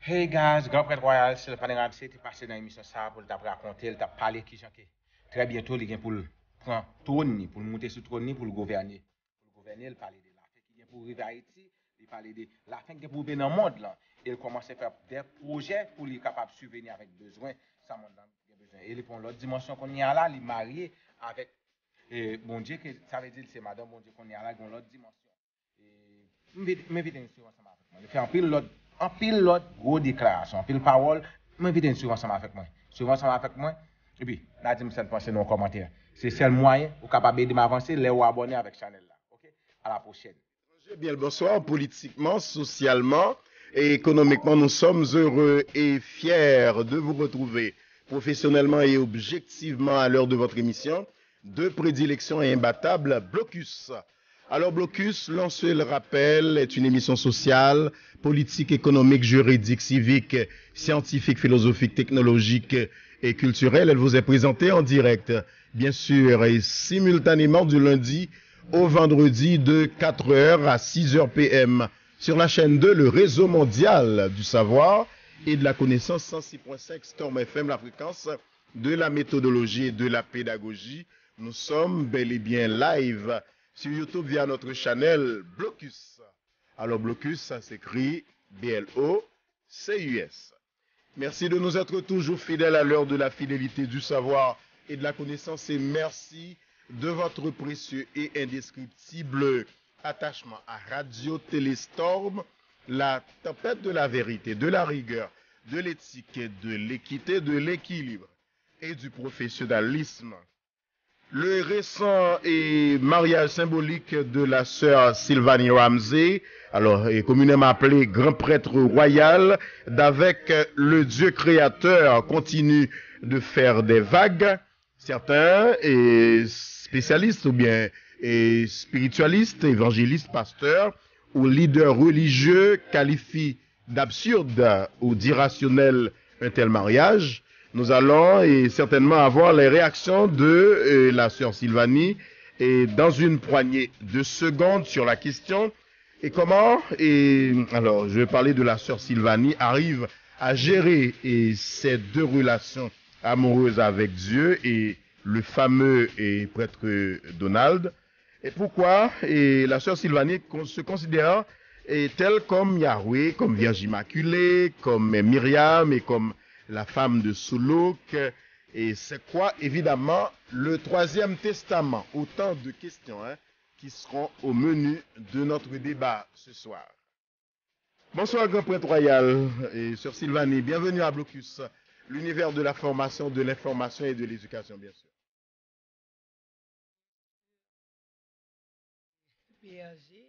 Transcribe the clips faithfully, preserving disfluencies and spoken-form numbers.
Hey guys, Gran Prèt Wayal Sylvanny Ramsey te pase nan emisyon sa a pou l t ap rakonte, l t ap pale kijan ke trè byento li gen pou l pran twòn li, pou l moute sou twòn li, pou l gouvène, pou l gouvène, l pale de lafen ki gen pou rive Ayiti, li pale de lafen ki gen pou rive nan mond lan, e l kòmanse fè de pwojè pou li kapab sibveni avèk bezwen sa mond lan gen bezwen. E li pran yon lòt dimansyon kounye a la, li marye avèk e, Bondye, ke sa vle di l se madanm Bondye kounye a la, gen yon lòt dimansyon. E, m envite, m envite nou swiv ansanm avèk mwen. Nou fè anpil lòt, anpil lòt gwo deklarasyon, anpil pawòl. M envite nou swiv ansanm avèk mwen. Swiv ansanm avèk mwen. Epi, n a di m sa n panse nan yon kòmantè. Se sèl mwayen ou kapab ede m avanse lè ou abòne avèk chanèl la. Oke? A la pwochèn. Bien le bonsoir, politiquement, socialement et économiquement, nous sommes heureux et fiers de vous retrouver professionnellement et objectivement à l'heure de votre émission de prédilection et imbattable, Blocus. Alors, Blocus, l'un seul rappel, est une émission sociale, politique, économique, juridique, civique, scientifique, philosophique, technologique et culturelle. Elle vous est présentée en direct, bien sûr, et simultanément du lundi au vendredi de quatre heures à six heures P M sur la chaîne deux, le réseau mondial du savoir et de la connaissance, cent six point cinq Storm F M, la fréquence de la méthodologie et de la pédagogie. Nous sommes bel et bien live sur YouTube via notre channel Blocus. Alors Blocus, ça s'écrit B L O C U S. Merci de nous être toujours fidèles à l'heure de la fidélité, du savoir et de la connaissance et merci de votre précieux et indescriptible attachement à Radio Télé Storm, la tempête de la vérité, de la rigueur, de l'éthique, de l'équité, de l'équilibre et du professionnalisme. Le récent et mariage symbolique de la sœur Sylvanie Ramsey, alors et communément appelée grand prêtre royal, d'avec le Dieu créateur continue de faire des vagues. Certains et spécialistes ou bien et spiritualistes, évangélistes, pasteurs ou leaders religieux qualifient d'absurde ou d'irrationnel un tel mariage. Nous allons et certainement avoir les réactions de euh, la sœur Sylvanie et dans une poignée de secondes sur la question. Et comment, et alors je vais parler de la sœur Sylvanie, arrive à gérer et ces deux relations amoureuses avec Dieu et le fameux et prêtre Donald. Et pourquoi et la sœur Sylvanie con- se considère et telle comme Yahweh, comme Vierge Immaculée, comme Myriam et comme la femme de Soulouk. Et c'est quoi, évidemment, le troisième testament? Autant de questions hein, qui seront au menu de notre débat ce soir. Bonsoir, Grand Prêtre Royal et Sœur Sylvanie. Bienvenue à Blocus, l'univers de la formation, de l'information et de l'éducation, bien sûr. P R G.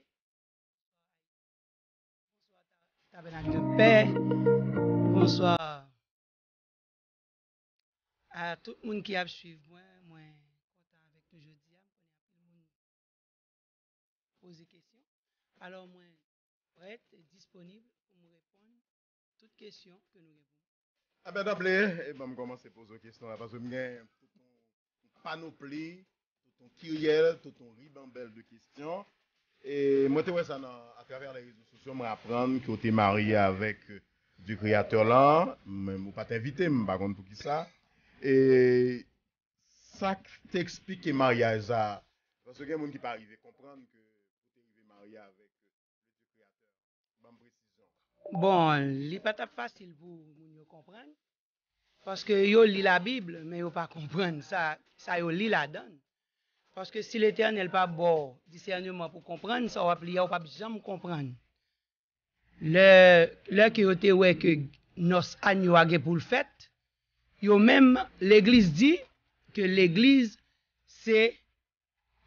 Bonswa, Tabènak de Pè. Bonswa a tout moun ki ap swiv mwen. Mwen kontan avèk nou jodi a. M konnen anpil moun poze kesyon. Alò, mwen prèt e disponib pou m reponn tout kesyon ke nou gen pou mwen. Enben, danble, e ban m kòmanse poze w kesyon la, paske m gen tout yon panopli, tout yon kiryèl, tout yon ribanbèl de kesyon. E mwen te wè sa nan, atravè lè rezo sosyo, mwen aprann ke w te marye avèk Dye Kreyatè lan, men ou pa t envite m, m pa konn poukisa. E sa k te eksplike maryaj sa? Paske gen moun ki pa rive konprann ke pou te rive marye avèk Dye Kreyatè. Ban m presizyon. Bon, li pa t ap fasil pou moun yo konprann, paske yo li Labib, men yo pa konprann sa, sa yo li ladan l. Paske si Letènèl pa ba w disèneman pou w konprann, sa w ap li a, ou p ap janm konprann. Lè, lè ke yo te wè ke nòs anyo a gen pou l fèt, yo menm, legliz di ke legliz se,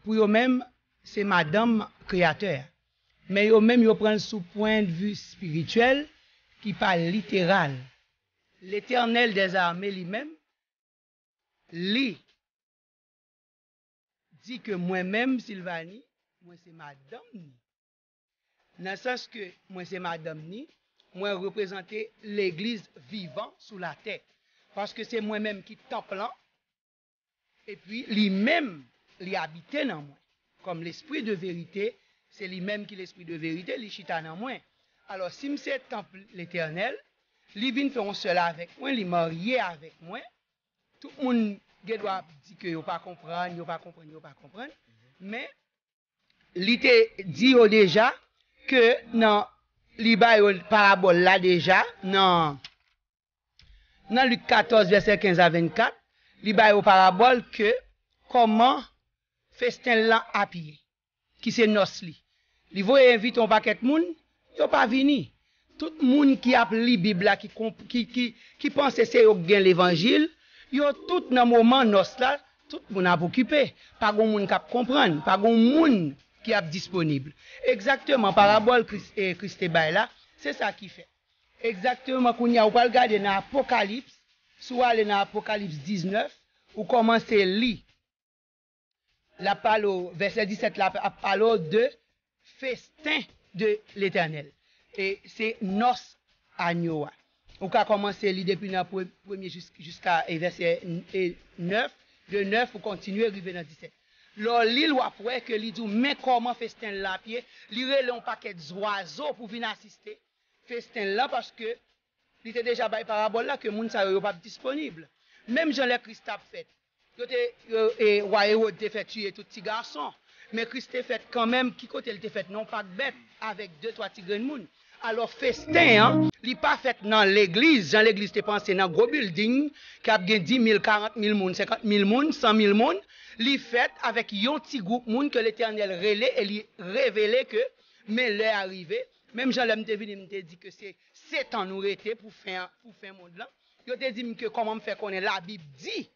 pou yo menm, se madanm Kreyatè a. Men yo menm, yo pran l sou pwennvi espirityèl ki pa literal. Letènèl dèzame li menm, li di ke mwen menm, Silvani, mwen se madanm ni. Nan sans ke mwen se madanm ni, mwen reprezante legliz vivan sou latè. Paske se mwen menm ki tanp lan, epi li menm, li abite nan mwen. Kòm lespri de verite, se li menm ki lespri de verite, li chita nan mwen. Alò, si m se tanp Letènèl, Li vin fè yon sèl avèk mwen, li marye avèk mwen. Tout moun gen dwa ap di ke yo pa konprann, yo pa konprann, yo pa konprann. Men li te di yo deja ke nan, li ba yo parabòl la deja nan, nan Lik katòz, vèsè kenz a vennkat, li ba yo parabòl ke kòman festen l lan ap ye, ki se nòs li. Li voye envite yon pakèt moun, yo pa vini. Tout moun ki ap li Bib la, ki, konp- ki, ki, ki panse se yo k gen levanjil, yo tout nan moman nòs la, tout moun ap okipe. Pa gon moun k ap konprann, pa gon moun ki ap disponib. Egzakteman, parabòl Kris, e, Kris te bay la, se sa ki fèt. Egzakteman, kounye a, ou pral gade nan Apokalips, si w ale nan Apokalips diznèf, ou kòmanse li. L ap pale w, vèsè disèt la ap pale w de festen de Letènèl. E se nòs anyo a. Ou ka kòmanse li depi nan pre- premye jis- jiska, e, vèsè, e, nèf, de nèf ou kontinye rive nan disèt. Lè w li l, w ap wè ke li di w, men kòman festen l lan ap ye, li rele yon pakèt zwazo pou vin asiste festen l lan, paske li te deja bay parabòl la ke moun sa yo, yo p ap disponib. Menm jan lè Kris t ap fèt, yo te, yo, e, wa Ewòd te fè tiye tout ti gason. Men Kris te fèt kanmenm, ki kote l te fèt? Nan yon pak bèt avèk de, twa ti grenn moun. Alò, festen an, li pa fèt nan legliz, jan legliz te panse, nan gwo bilding, k ap gen dis mil, karant mil moun, senkant mil moun, san mil moun. Li fèt avèk yon ti gwoup moun ke Letènèl rele e li revele ke, men lè a rive. Menm jan lè m te vini, m te di ke se, se tan nou rete pou fen, pou fen mond lan. Yo te di m ke kòman m fè konnen Labib di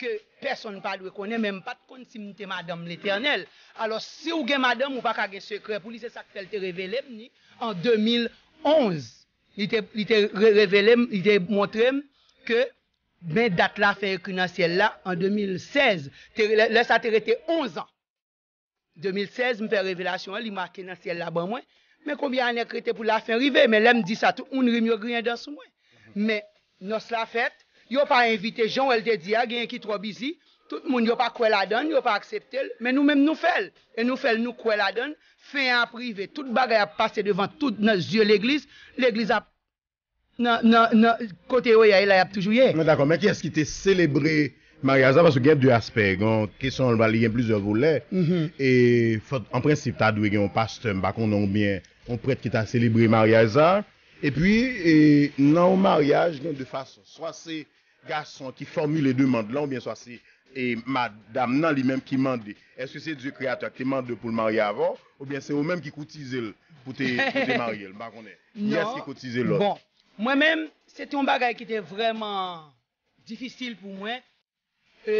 ke pèsonn pa dwe konnen, men m pa t konn si m te madanm Letènèl. Alò, si w gen madanm, ou pa ka gen sekrè pou li, se sa k fè l te revele m ni an de mil onz. Li te, li te re- revele m, li te montre m ke, men dat la fè ekri nan syèl la an de mil sèz. Te, lè, lè sa te rete onz an. De mil sèz, m fè revelasyon an, li make nan syèl la ban mwen. Men konbyen ane k rete pou lafen rive? Men lè m di sa, tout moun ri m, yo griyen dan sou mwen. Men nòs la fèt, yo pa envite, jan w wè l te di a, genyen ki twò bizi, tout moun yo pa kwè ladan l, yo pa aksepte l, men nou menm nou fè l. E nou fè l, nou kwè ladan l, fen an ap rive, tout bagay ap pase devan tout nan zye legliz, legliz ap nan, nan, nan kote yo ye a, e la y ap toujou ye. Men dakò, men kiyès ki te selebre maryaj la? Paske gen de aspè, gen kesyon an, li gen plizyè volè. E fòk, an prensip, ta dwe gen yon pastè, m pa konnen, oubyen yon prèt ki ta selebre maryaj la. Epi, e, nan yon maryaj, gen de fason. Swa se gason ki fòmile demann lan, oubyen swa se, e, madam nan li menm ki mande. Èske se Dye Kreyatè a ki te mande w pou l marye avè w, oubyen se ou menm ki koutize l pou te, pou te marye l? M pa konnen. Kiyès ki koutize lòt? Bon, mwen menm, se te yon bagay ki te vrèman difisil pou mwen. E,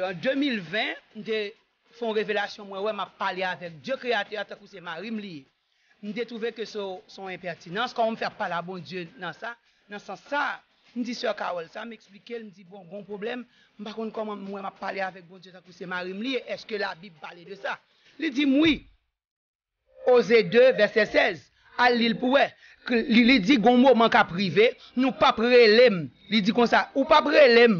an de mil ven, m te fè yon revelasyon, mwen wè m ap pale avèk Dye Kreyatè a tankou se mari m li ye. M te twouve ke se, se yon enpètinans, kòman m fè ap pale a Bondye nan sa, nan sans sa. M di sè Carol sa, m eksplike l, m di, bon, gon pwoblèm, m pa konn kòman m wè m ap pale avèk Bondye tankou se mari m li ye, èske Labib pale de sa? Li di m wi. Oze de, vèsè sèz. Al li l pou wè. K- Li, li di, gon moman k ap rive, nou p ap rele m. Li di konsa, ou p ap rele m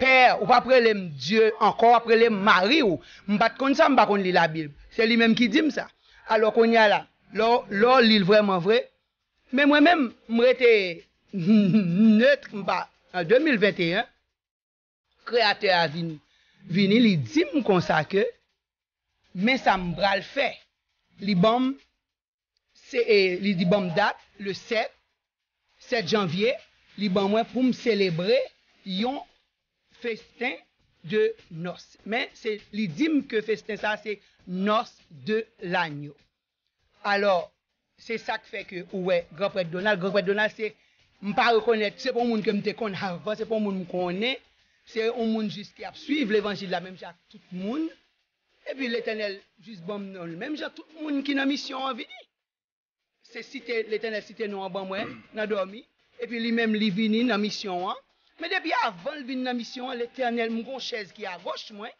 pè, ou p ap rele m Dye ankò, w ap rele m mari w. M pa t konn sa, m pa konn li Labib. Se li menm ki di m sa. Alò, kounye a la, lè w, lè w li l vrèman vre, men mwen menm, m rete nèt, m pa, an de mil venteyen, Kreyatè a vin, vini, li di m konsa ke, men sa m pral fè. Li ban m, se, e, li di ban m dat, le sèt, sèt janvye, li ban mwen pou m selebre yon festen de nòs. Men se, li di m ke festen sa se nòs de lanyo. Alò, se sa k fè ke ou wè Granprèt Donald, Granprèt Donald se, m pa rekonèt, se pa yon moun ke m te konn avan, se pa yon moun m konnen, se yon moun jis ki ap swiv levanjil la menm jan ak tout moun. Epi Letènèl jis ban m non l, menm jan tout moun ki nan misyon an vini. Se site, Letènèl site non an ban mwen nan dòmi. Epi li menm li vini nan misyon an. Men depi avan l vin nan misyon an, Letènèl, m gon chèz ki agoch mwen.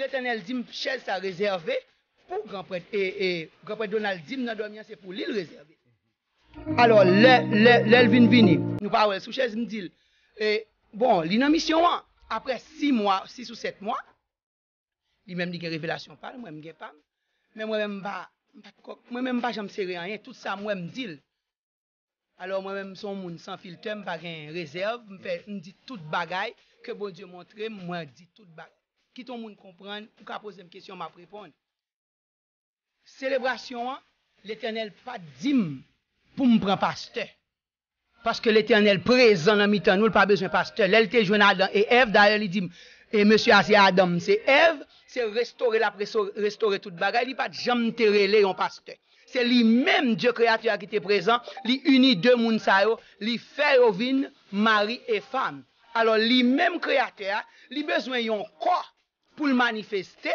Letènèl di m chèz sa rezève pou granprèt, e, e, granprèt Donald di m nan dòmi an, se pou li l rezève. Alò, lè, lè, lè l vin vini, nou pa wè l sou chèz, m di l, e, bon, li nan misyon an. Apre sis mwa, sis ou sèt mwa, li menm li gen revelasyon pa l, mwen m gen pa m. Men mwen menm m pa, m pa t kò, mwen menm m pa janm sere anyen. Tout sa m wè m di l. Alò, mwen menm, m se yon moun san filtè, m pa gen rezèv, m fè, m di tout bagay ke Bondye montre m, mwen di tout bagay. Kit yon moun konprann, ou ka poze m kesyon, m ap reponn. Selebrasyon an, Letènèl pa t di m pou m pran pastè. Paske Letènèl prezan nan mitan nou, l pa bezwen pastè. Lè l te jwenn Adan e Èv, dayè, li di m, e mesye a se Adan, m se Èv, se restore l ap reso- restore tout bagay, li pa t janm te rele yon pastè. Se li menm, Dye Kreyatè a ki te prezan, li ini de moun sa yo, li fè yo vin mari e fanm. Alò, li menm Kreyatè a, li bezwen yon kò pou l manifeste,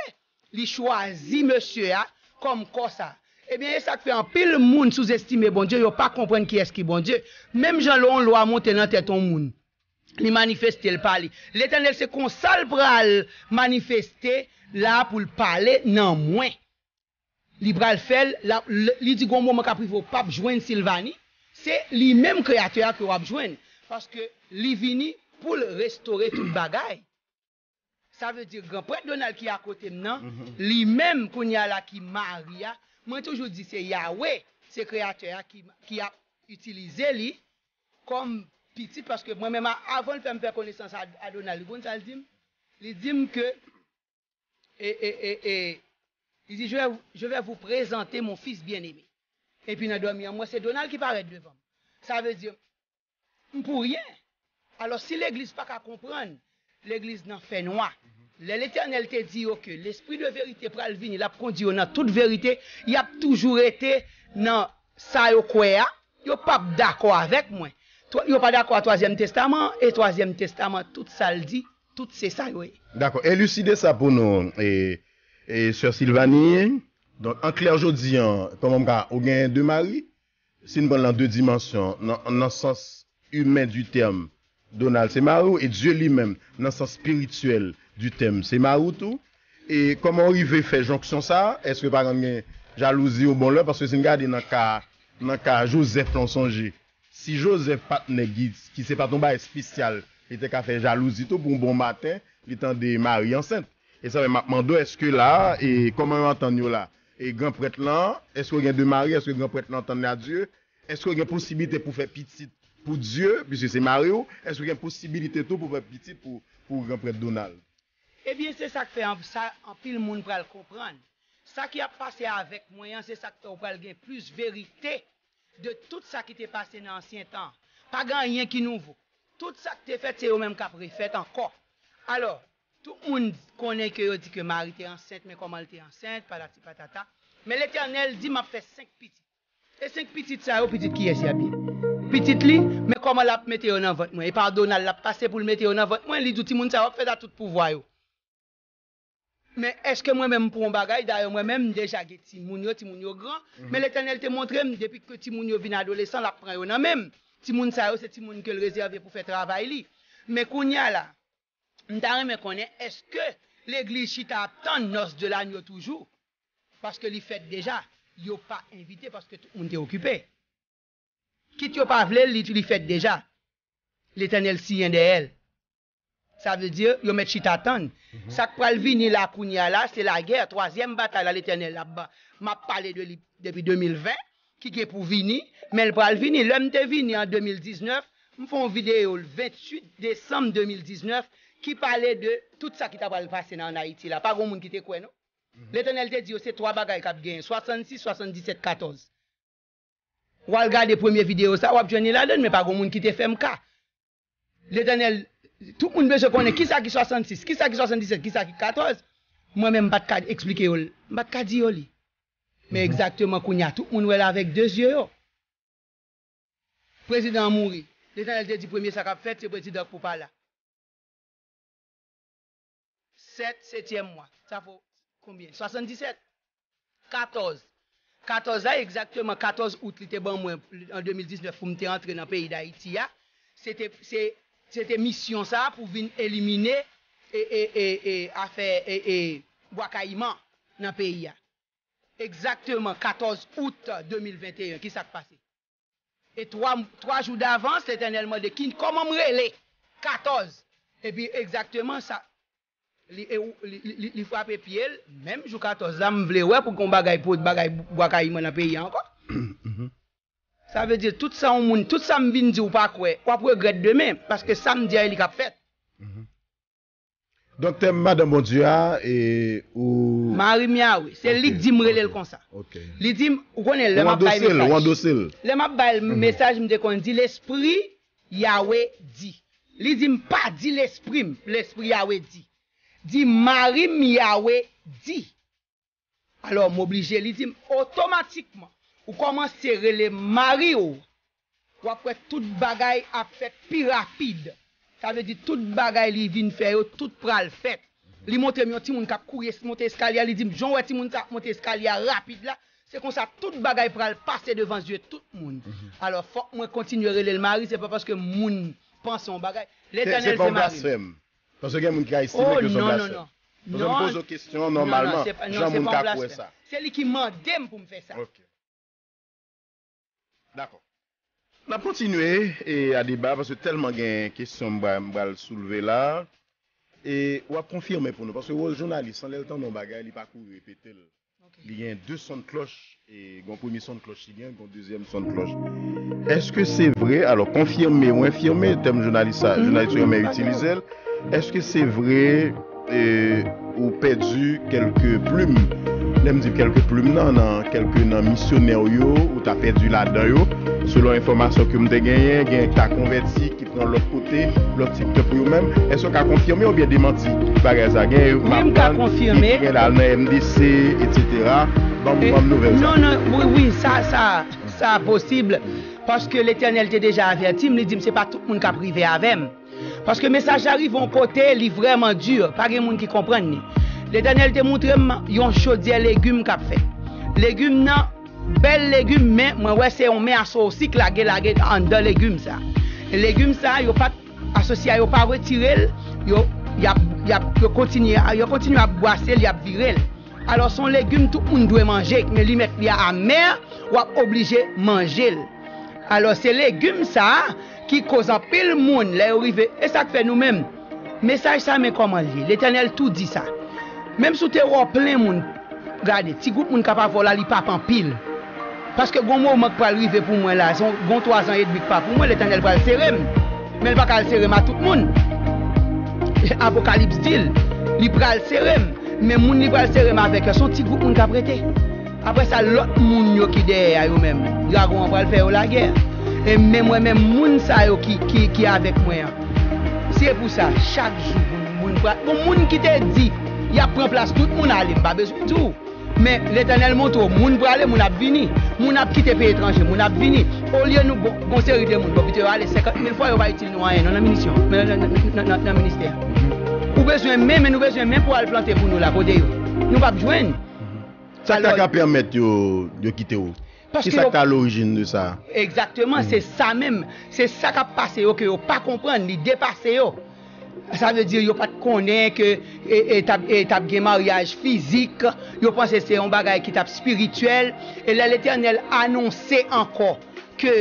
li chwazi mesye a kòm kò sa. Ebyen, e sa k fè anpil moun souzestime Bondye, yo pa konprann kiyès ki Bondye. Menm jan lè yon lwa monte nan tèt yon moun, li manifeste l pa li. Letènèl se konsa l pral manifeste la pou l pale nan mwen. Li pral fè l, la- l- li di gon moman k ap rive w p ap jwenn Silvani. Se li menm Kreyatè a ke w ap jwenn. Paske li vini pou l restore tout bagay. Sa vle di, granprèt Donald ki akote m nan, li menm kounye a la ki mari a, mwen toujou di se Yawe, se Kreyatè a ki, ki ap itilize li kòm pitit, paske mwen menm a- avan l fè m fè konesans a, a Donald, ou konn sa l di m? Li di m ke, e, e, e, e, li di, je vais, je vais vous présenter mon fils bien-aimé. Epi nan dòmi an, mwen se Donald ki parèt devan m. Sa vle di, m pou ryen. Alò, si legliz pa ka konprann, legliz nan fènwa. Lè Letènèl te di yo ke Lespri de verite pral vini, l ap kondi yo nan tout verite, y ap toujou rete nan sa yo kwè a, yo p ap dakò avèk mwen. Twa- Yo pa dakò a Twazyèm Testaman an, e Twazyèm Testaman, tout sa l di, tout se sa yo ye. Dakò. Eliside sa pou nou, e, e, sè Silvanie. Donk, an klè, jodi an, kòman m ka, ou gen de mari? Si n pran l nan de dimansyon, nan, nan sans imen di tèm, Donald se mari w, e Dye li menm, nan sans espirityèl di tèm, se mari w tou. E kòman w rive fè jonksyon sa a? Èske pa konn gen jalouzi yon bon lè? Paske si n gade nan ka, nan ka Jozèf lan, w sonje, si Jozèf pa t nèg ki, ki se pa t yon bagay espesyal, li te ka fè jalouzi tou pou yon bon maten, li tande Mari ansent. E sa menm m ap mande w, èske la a, e kòman yo antann yo la? E granprèt lan, èske w gen de mari? Èske granprèt lan antann li a Dye? Èske w gen posiblite pou fè pitit pou Dye, piske se mari w? Èske w gen posiblite tou pou fè pitit pou, pou granprèt Donald? Ebyen, se sa k fè an- sa anpil moun pral konprann. Sa ki ap pase avèk mwen an, se sa k fè w pral gen plis verite de tout sa ki te pase nan ansyen tan. Pa gen anyen ki nouvo. Tout sa k te fèt, se yo menm k ap refèt ankò. Alò, tout moun konnen ke yo di ke Mari te ansent, men kòman l te ansent, patati patata. Men Letènèl di, "M ap fè senk pitit." E senk pitit sa yo, pitit kiyès y ap ye? Pitit li, men kòman l ap mete yo nan vant mwen? E pa Donald l ap pase pou l mete yo nan vant mwen, li di w timoun sa yo ap fèt a tout pouvwa yo. Men èske mwen menm m pou yon bagay? Dayè, mwen menm m deja gen timoun yo, timoun yo gran. Men Letènèl te montre m, depi ke timoun yo vin adolesan, l ap pran yo nan men m. Timoun sa yo, se timoun ke l rezève pou fè travay li. Men kounye a la, m ta renmen konnen, èske legliz chita ap tann nòs de lanyo toujou? Paske li fèt deja. Yo pa envite paske tout moun te okipe. Kit yo pa vle l, li, li fèt deja. Letènèl siyen dèyè l. Sa vle di, yo mèt chita tann. Sa k pral vini la kounye a la, se lagè, twazyèm batay la Letènèl ap ban. M ap pale de li depi de mil ven, ki gen pou vini, men l pral vini. Lè m te vini an de mil diznèf, m fè yon videyo le venntuit desanm de mil diznèf ki pale de tout sa ki ta pral pase nan, ann Ayiti la. Pa gen moun ki te kwè, non. Letènèl te di yo se twa bagay k ap genyen, swasannsis, swasanndisèt, katòz. W al gade premye videyo sa, w ap jwenn li ladan l, men pa gen moun ki te fè m ka. Letènèl, tout moun bezwen konnen kisa ki swasannsis, kisa ki swasanndisèt, kisa ki katòz. Mwen menm, m pa t ka eksplike yo l. M pa t ka di yo li. Men egzakteman kounye a, tout moun wè l avèk de zye yo. Prezidan an mouri. Letènèl te di premye sa k ap fèt, se prezidan k pou pa la. Sèt, setyèm mwa. Sa fè w konbyen? Swasanndisèt. Katòz. Katòz la, egzakteman katòz out, li te ban mwen an de mil diznèf pou m te antre nan peyi Dayiti a. Se te, se, se te misyon sa a pou vin elimine e, e, e, e, afè e, e, Bwa Kayiman nan peyi a. Egzakteman katòz out de mil venteyen, ki sa k pase? E twa, twa jou davans, Letènèl mande, "Ki, kòman m rele?" Katòz. Epi egzakteman sa, li, e, li, li, li, li frape pye l, menm jou katòz la, m vle wè pou gen yon bagay, pou bagay Bwa Kayiman nan peyi a ankò. Sa vle di, tout sa yon moun, tout sa m vin di ou pa kwè, w ap regrèt demen, paske sa m di a, e li k ap fèt. Donk, tèm Madanm Bondye a, e ou. Mari m Yawe. Se li k di m rele l konsa. Li di m, ou konnen, lè m ap bay mesaj. Lè m ap bay mesaj, m te konn di, Lespri Yawe di. Li di m pa di lespri m, Lespri Yawe di. Di mari m Yawe di. Alò, m oblije, li di m, otomatikman, ou kòmanse rele mari w, w ap wè tout bagay ap fèt pi rapid. Sa vle di tout bagay li vin fè yo, tout pral fèt. Li montre m yon timoun k ap kouri es- monte eskalye a, li di m, jan w wè timoun sa ap monte eskalye a rapid la, se konsa tout bagay pral pase devan zye tout moun. Alò, fòk mwen kontinye rele l mari, se pa paske moun panse yon bagay. Letènèl se mari m. Paske gen moun ki ka estime ke se yon blasfèm. Paske m poze w kesyon nòmalman, jan moun ka kwè sa. Se li ki mande m pou m fè sa. Dakò. N ap kontinye e a deba, paske tèlman gen kesyon m pral soulve la. E w ap konfime pou nou, paske wòl jounalis lan, lè l tande yon bagay, li pa kouri repete l. Li gen de son klòch, e gen yon premye son klòch li gen, gen yon dezyèm son klòch. Èske se vre? Alò, konfime ou enfime, tèm jounalis sa, jounalis yo renmen itilize l. Èske se vre e, ou pèdi kèlke plim? Lè m di kèlke plim nan, nan kèlke nan misyonè w yo, ou ta pèdi ladan yo. Selon enfòmasyon ke m te genyen, gen ka konvèti ki pran lòt kote, lòt sektè pou yo menm. Èske w ka konfime oubyen demanti bagay sa? Gen Madan ki gen al nan M D C, etsetera. Ban m nouvèl sa. Non, non, wi, wi, sa, sa, sa posib. Paske Letènèl te deja avèti m, li di m se pa tout moun k ap rive avè m. Paske mesaj la rive yon kote, li vrèman di, pa gen moun ki konprann li. Letènèl te montre m yon chodyè legim k ap fèt. Legim nan, bèl legim, men mwen wè se yon men asosik lage lage anndan legim sa. E legim sa, yo pa t, asosi a yo pa retire l, yo, y ap, y ap, yo kontinye, yo kontinye ap bwase l, y ap vire l. Alò, se yon legim tout moun dwe manje, men li mèt li amè, w ap oblije manje l. Alò, se legim sa a ki koz anpil moun, lè yo rive, e sa k fè nou menm, mesaj sa men kòman l ye, Letènèl tou di sa. Menm si w te wè w plen moun, gade, ti gwoup moun k ap avè w la, li p ap anpil. Paske gon moman k pral rive pou mwen la, se yon, gon twazan edmi k pa pou mwen, Letènèl pral sere m. Men l pa ka al sere m a tout moun. Apokalips di l, li pral sere m. Men moun li pral sere m avèk yo, se yon ti gwoup moun k ap rete. Apre sa, lòt moun yo ki dèyè a yo menm, dragon an pral fè yo lagè. E men mwen menm, moun sa yo ki, ki, ki avèk mwen an, se pou sa, chak jou, moun, moun pral, bon, moun ki te di y ap pran plas tout moun ale, m pa bezwen di w. Men Letènèl montre w, moun prale, moun ap vini. Moun ap kite peyi etranje, moun ap vini. Olye nou, bon, gon seri de moun, bon, kite yo ale senkant mil fwa, yo pa itil nou anyen, non, nan minisyon, nan, nan, nan, nan, nan ministè. Ou bezwen men, men nou bezwen men pou al plante pou nou la, kote yo. Nou p ap jwenn. Sa k ta ka pèmèt yo, yo kite w? Kisa k ta lorijin de sa? Egzakteman, se sa menm. Se sa k ap pase yo ke yo pa konprann, li depase yo. Sa vle di yo pa t konnen ke e, e, t ap, e, t ap gen maryaj fizik, yo panse se yon bagay ki t ap espirityèl. E lè Letènèl anonse ankò ke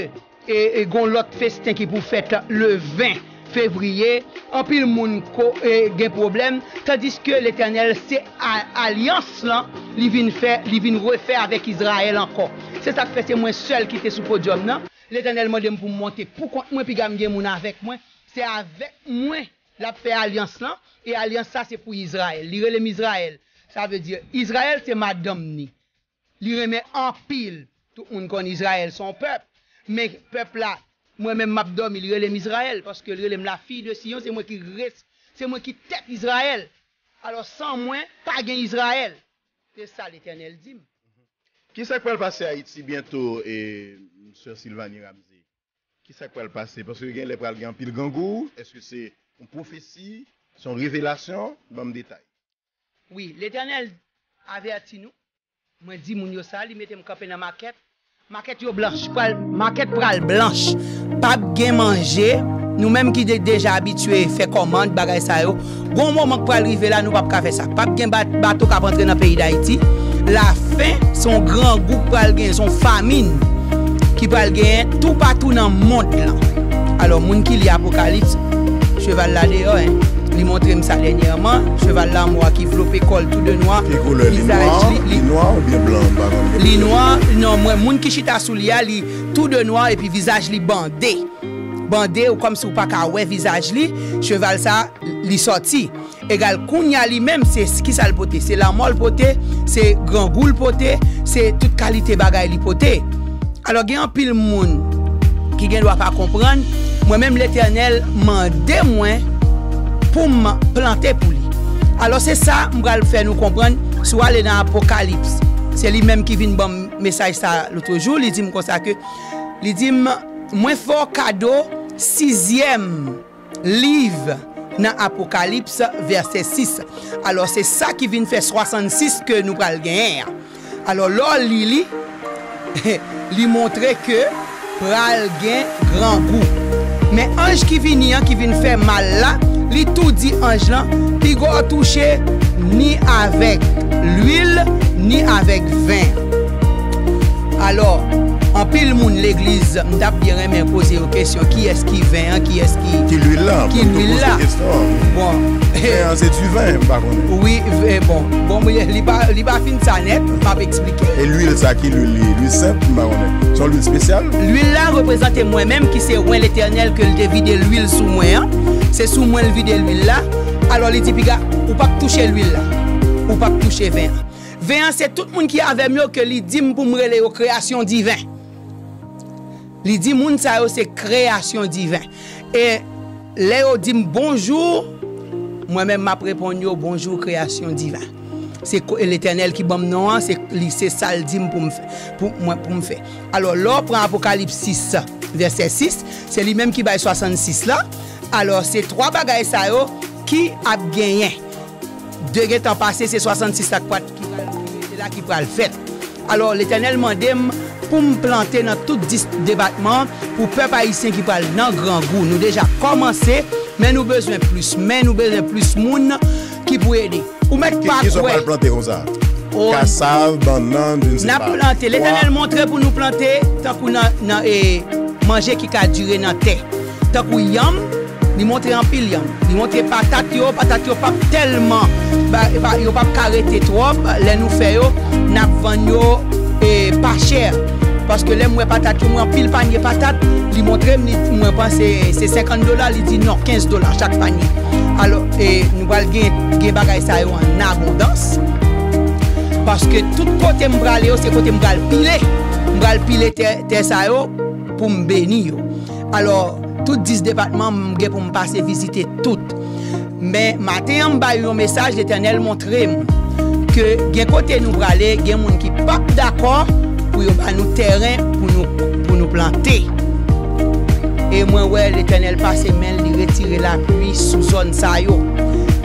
e, e, gon lòt festen ki pou fèt le ven fevriye, anpil moun ko, e, gen pwoblèm, tandiske Letènèl se a, alyans lan li vin fè, li vin refè avèk Izrayèl ankò. Se sa k fè se mwen sèl ki te sou podyòm nan. Letènèl mande m pou m monte pou kont mwen, piga m gen moun avèk mwen. Se avèk mwen l ap fè alyans lan, e alyans sa se pou Izrayèl. Li rele m Izrayèl. Sa vle di, Izrayèl se madanm ni. Li renmen anpil. Tout moun konn Izrayèl se yon pèp. Men pèp la, mwen menm m ap dòmi, li rele m Izrayèl, paske li rele m la fille de Sion, se mwen ki res, se mwen ki tèt Izrayèl. Alò, san mwen, pa gen Izrayèl. Se sa Letènèl di m. Kisa k pral pase Ayiti byento, e, sè Sylvanie Ramsey? Kisa k pral pase? Paske genlè pral gen anpil grangou. Èske se yon pwofesi? Se yon revelasyon? Ban m detay. Wi, Letènèl avèti nou. Mwen di moun yo sa, li mete m kanpe nan makèt. Makèt yo blanch, pral, makèt pral blanch. P ap gen manje. Nou menm ki de, deja abitye fè kòmand, bagay sa yo, gon moman k pral rive la, nou p ap ka fè sa. P ap gen ba, bato k ap antre nan peyi Dayiti. Lafen, se yon grangou k pral genyen, se yon famin ki pral genyen toupatou nan mond lan. Alò, moun ki li Apokalips, cheval la deyò, en. Li montre m sa dènyèman, cheval lanmò a ki vlope kò l tou de nwa. Ki koulè li? Nwa, li nwa oubyen blan, m pa konn. Li nwa, non, mwen, moun ki chita sou li a, li tou de nwa epi vizaj li bande. Bande, ou kòmsi ou pa ka wè vizaj li, cheval sa, li sòti. Egal, kounye a li menm, se kisa l pote? Se lanmò l pote, se grangou l pote, se tout kalite bagay li pote. Alò, gen anpil moun ki gen dwa pa konprann, mwen menm, Letènèl mande mwen pou m plante pou li. Alò, se sa m pral fè nou konprann, si w ale nan Apokalips, se li menm ki vin ban m mesaj sa lotrejou, li di m konsa ke, li di m, mwen fè w kado sizyèm liv nan Apokalips, vèsè sis. Alò, se sa ki vin fè swasannsis ke nou pral genyen an. Alò, lè w li li, li montre ke pral gen grangou. Men anj ki vini an, ki vin fè mal la, li tou di anj lan, piga w touche ni avèk lwil, ni avèk ven. Alò, anpil moun legliz, m t ap byen renmen poze yo kesyon, kiyès ki ven an, kiyès ki... Ki lwil la, ki lwil la? Bon. Ven an, se diven, m pa konnen. Wi, bon, bon, li pa, li pa fin sa nèt, m ap eksplike. E lwil sa, ki lwil li ye? Lwil senp, m pa konnen. Se yon lwil espesyal? Lwil la reprezante mwen menm ki se wen Letènèl ke l te vide lwil sou mwen an. Se sou mwen l vide lwil la. Alò, li di, piga, ou p ap touche lwil la. Ou p ap touche ven an. Ven an, se tout moun ki avè m yo ke li di m pou m rele yo kreyasyon diven. Li di moun sa yo se kreyasyon diven. E lè yo di m bonjou, mwen menm m ap reponn yo bonjou kreyasyon diven. Se Letènèl ki ban m non an, se li, se sa l di m pou m fè, pou mwen, pou m fè. Alò, lè w pran Apokalips sis, vèsè sis, se li menm ki bay swasannsis la. Alò, se twa bagay sa yo ki ap genyen. De gentan pase, se swasannsis la ki pral, ki pral, se la ki pral fèt. Alò, Letènèl mande m pou m plante nan tout dis depatman pou pèp ayisyen ki pral nan grangou. Nou deja kòmanse, men nou bezwen plis men, nou bezwen plis moun ki pou ede. Ou mèt pa kwè. Ki, ki sa w pral plante konsa? Kasav, bannann, je ne sais pas. N ap plante. Letènèl montre pou nou plante tankou nan, nan, e, manje ki ka dire nan tè. Tankou yanm, li montre anpil yanm. Li montre patat yo, patat yo p ap tèlman, ba, ba, yo p ap ka rete twòp. Lè nou fè yo, n ap vann yo, e, pa chè. Paske lè m wè patat yo, m wè anpil panye patat, li montre m, li, mwen panse se senkant dola, li di non, kenz dola chak panye. Alò, e, nou pral gen, gen bagay sa yo an abondans. Paske tout kote m prale yo, se kote m pral pile. M pral pile tè, tè sa yo pou m beni yo. Alò, tout dis depatman, m gen pou m pase vizite tout. Men, maten an, m ba yo yon mesaj, Letènèl montre m ke gen kote nou prale, gen moun ki p ap dakò pou yo ba nou tèren pou nou, pou nou plante. E mwen wè Letènèl pase men l, li retire lapli sou zòn sa yo.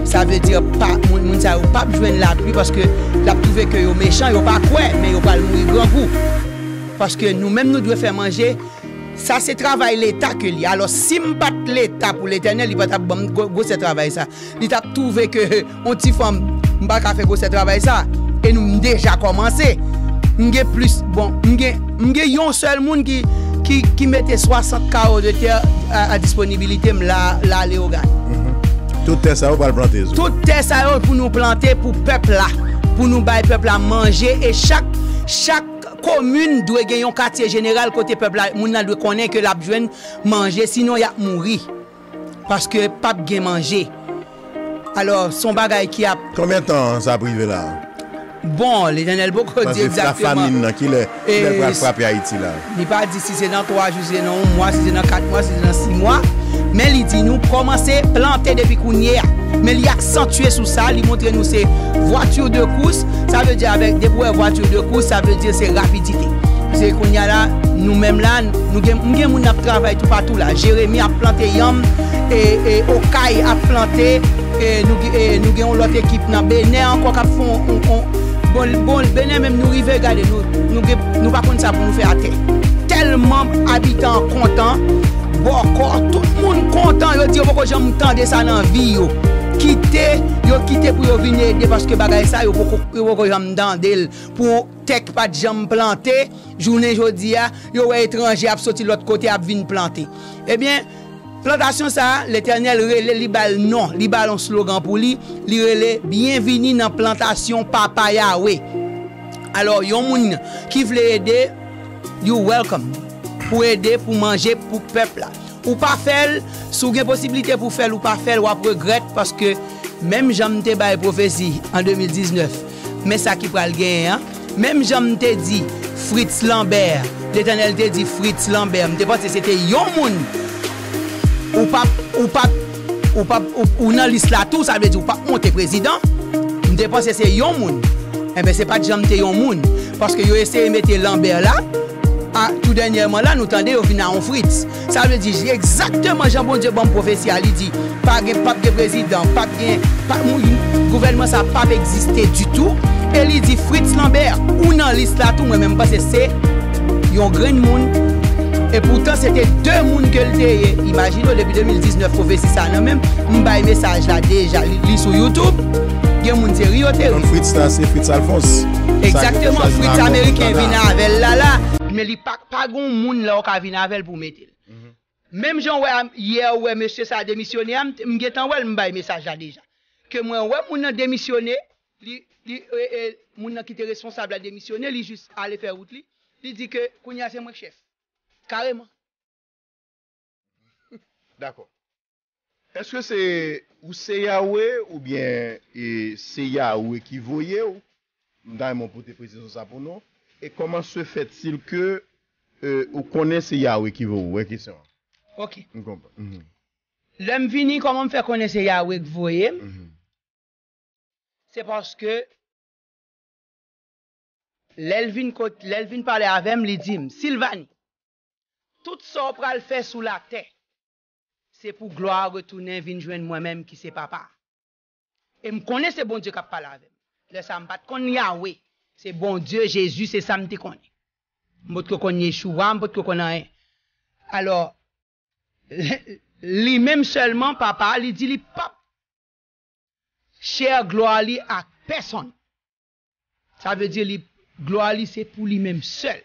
Sa vle di, pa, moun, moun sa yo p ap jwenn lapli paske l ap twouve ke yo mechan, yo pa kwè, men yo pral mouri grangou. Paske nou menm nou dwe fè manje. Sa se travay Leta ke li. Alò, si m pa t Leta pou Letènèl, li pa t ap ban m gwo-, gwosè travay sa. Li t ap twouve ke yon ti fanm, m pa ka fè gwosè travay sa. E nou, m deja kòmanse. M gen plis, bon, m gen, m gen yon sèl moun ki, ki, ki mete swasant kawo de tè a, a disponibilite m la, la Leyogàn. Mhm. Tout tè sa yo pral plante sou. Tout tè sa yo pou nou plante pou pèp la. Pou nou bay pèp la manje e chak, chak komin dwe gen yon katye jeneral kote pèp la, moun nan dwe konnen ke l ap jwenn manje, sinon y ap mouri. Paske p ap gen manje. Alò, se yon bagay ki ap... Konbyen tan sa ap rive la? Bon, Letènèl poko di egzakteman. Paske lafamin nan, kilè, kilè l pral frape Ayiti la? Li pa di si se nan twa jou, si se nan yon mwa, si se nan kat mwa, si se nan sis mwa. Men li di nou kòmanse plante depi kounye a. Men li aksantye sou sa, li montre nou se voiture de course. Sa vle di avèk, depi w wè voiture de course, sa vle di se rapidite. Se kounye a la, nou menm la, nou gen, m gen moun ap travay toupatou la. Jeremi ap plante yanm, e, e Okay ap plante, e nou, e nou gen yon lòt ekip nan Benè ankò k ap fè yon, yon, yon, bon, bon, Benè menm nou rive, gade, nou, nou gen, nou pa konn sa pou nou fè atè. Tèlman abitan an kontan, bòkò, tout moun kontan, yo di yo poko janm tande sa nan vi yo. Kite, yo kite pou yo vin ede, paske bagay sa, yo poko, yo poko janm tande l. Pou tè k pa t janm plante, jounen jodi a, yo wè etranje ap soti lòt kote, ap vin plante. Ebyen, Plantasyon sa a, Letènèl rele, li ba l non, li ba l yon slogan pou li, li rele Byenvini nan plantasyon Papa Yawe. Alò, yon moun ki vle ede, you welcome. Pou ede, pou manje, pou pèp la. Ou pa fè l, si w gen posiblite pou fè l, ou pa fè l, w ap regrèt, paske menm jan m te bay pwofesi an de mil diznèf, men sa ki pral genyen an, menm jan m te di Fritz Lambert, Letènèl te di Fritz Lambert, m te panse se te yon moun. Ou p ap, ou p ap, ou p ap, ou, ou nan lis la tou, sa vle di ou p ap monte prezidan. M te panse se yon moun. Enben, se pa t janm te yon moun. Paske yo eseye mete Lambert la, a, tou dènyèman la, nou tande yo vin a yon Fritz. Sa vle di, egzakteman jan Bondye ban m pwofesi a, li di, pa gen, p ap gen prezidan, p ap gen, pa, moun, gouvènman sa p ap egziste ditou. E li di, Fritz Lambert, ou nan lis la tou, mwen menm, m panse se yon grenn moun. E poutan, se te de moun ke l te ye. Imajine w, depi de mil diznèf, pwofesi sa nan men m, m bay mesaj la deja. Li, li sou YouTube. Gen moun se ri yo te ri. Donk, Fritz la, se Fritz Alphonse. Egzakteman, Fritz ameriken vin avè l la, la. Men li pa, pa gon moun la w ka vin avè l pou mete l. Menm jan w wè a, yè ou wè mesye sa a demisyone a, m, m gentan wè l, m bay mesaj la deja. Ke mwen wè moun nan demisyone, li, li, e, e, moun nan ki te responsab la demisyone, li jis ale fè wout li. Li di ke kounye a se mwen k chèf. Kareman. Dakò. Èske se ou se Yawe oubyen e, se Yawe ki voye w? M ta renmen w pote presizyon sa pou nou. E comment se fait-il que e, ou konnen se Yawe ki voye w? Wè kesyon an. Ok. M konprann. Mhm. Lè m vini, kòman m fè konnen se Yawe k voye m? Mhm. Se paske lè l vin kot, lè l vin pale avè m, li di m, Silvani, tout sa w pral fè sou latè, se pou glwa a retounen vin jwenn mwen menm ki se Papa a. E m konnen se Bondye k ap pale avè m. Lè sa a, m pa t konn Yawe. Se Bondye, Jezi, se sa m te konnen. M potko konn Yeshua, m potko konn anyen. Alò, li menm sèlman, Papa a, li di li p ap share glwa li ak pèsonn. Sa vle di li, glwa li se pou li menm sèl.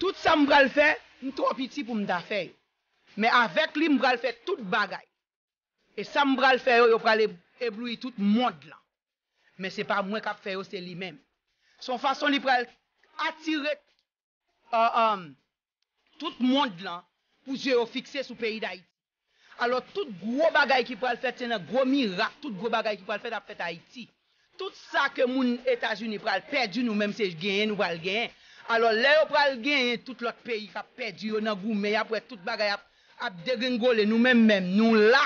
Tout sa m pral fè, m twò piti pou m ta fè yo. Men avèk li, m pral fè tout bagay. E sa m pral fè yo, yo pral eb-, eblouyi tout mond lan. Men se pa mwen k ap fè yo, se li menm. Se yon fason li pral atire, uh, um, tout mond lan pou zye yo fikse sou peyi Dayiti. Alò, tout gwo bagay ki pral fèt, se nan gwo mirak, tout gwo bagay ki pral fèt ap fèt Ayiti. Tout sa ke moun Etazini pral pèdi, nou menm se genyen nou pral genyen. Alò, lè yo pral genyen, tout lòt peyi k ap pèdi yo nan goumen, y ap wè tout bagay ap, ap degrengole, nou menm menm, nou la.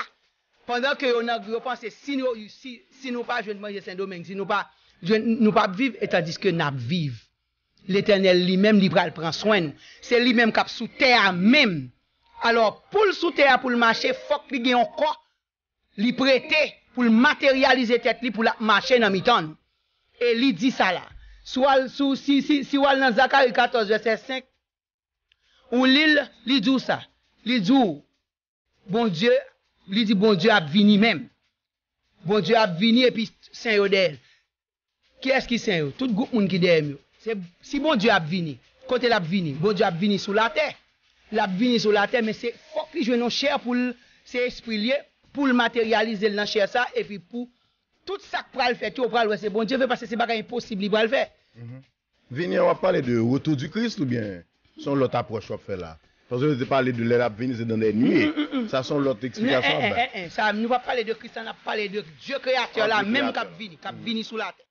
Pandan ke yo nan, yo panse si nou, si, si nou pa jwenn manje Sendomeng, si nou pa jwenn, nou p ap viv, e tandiske n ap viv. Letènèl li menm, li pral pran swen nou. Se li menm k ap sou tè a menm. Alò, pou l sou tè a, pou l mache, fòk li gen yon kò, li prete, pou l materyalize tèt li, pou l ap mache nan mitan nou. E li di sa la. Si w al, si, si, si, si w al nan Zakari katòz, vèsè senk, ou li l, li di w sa. Li di w, Bondye, li di Bondye ap vini menm. Bondye ap vini epi sen yo dèyè l. Kiyès ki sen yo? Tout gwoup moun ki dèyè m yo. Se, si Bondye ap vini, kote l ap vini? Bondye ap vini sou latè. L ap vini sou latè, men se fòk li jwenn yon chè pou l, se espri l ye, pou l materyalize l nan chè sa, epi pou tout sa k pral fèt yo, ou pral wè se Bondye vre, paske se bagay enposib li pral fè. Vini an, w ap pale de retour du Christ oubyen se yon lòt apwòch w ap fè la? Paske nou te pale de lè l ap vini, se dans des nuées. Sa se yon lòt eksplikasyon w ap bay. Sa, nou p ap pale de Kris la, n ap pale de Dye Kreyatè la menm k ap vini, k ap vini sou latè.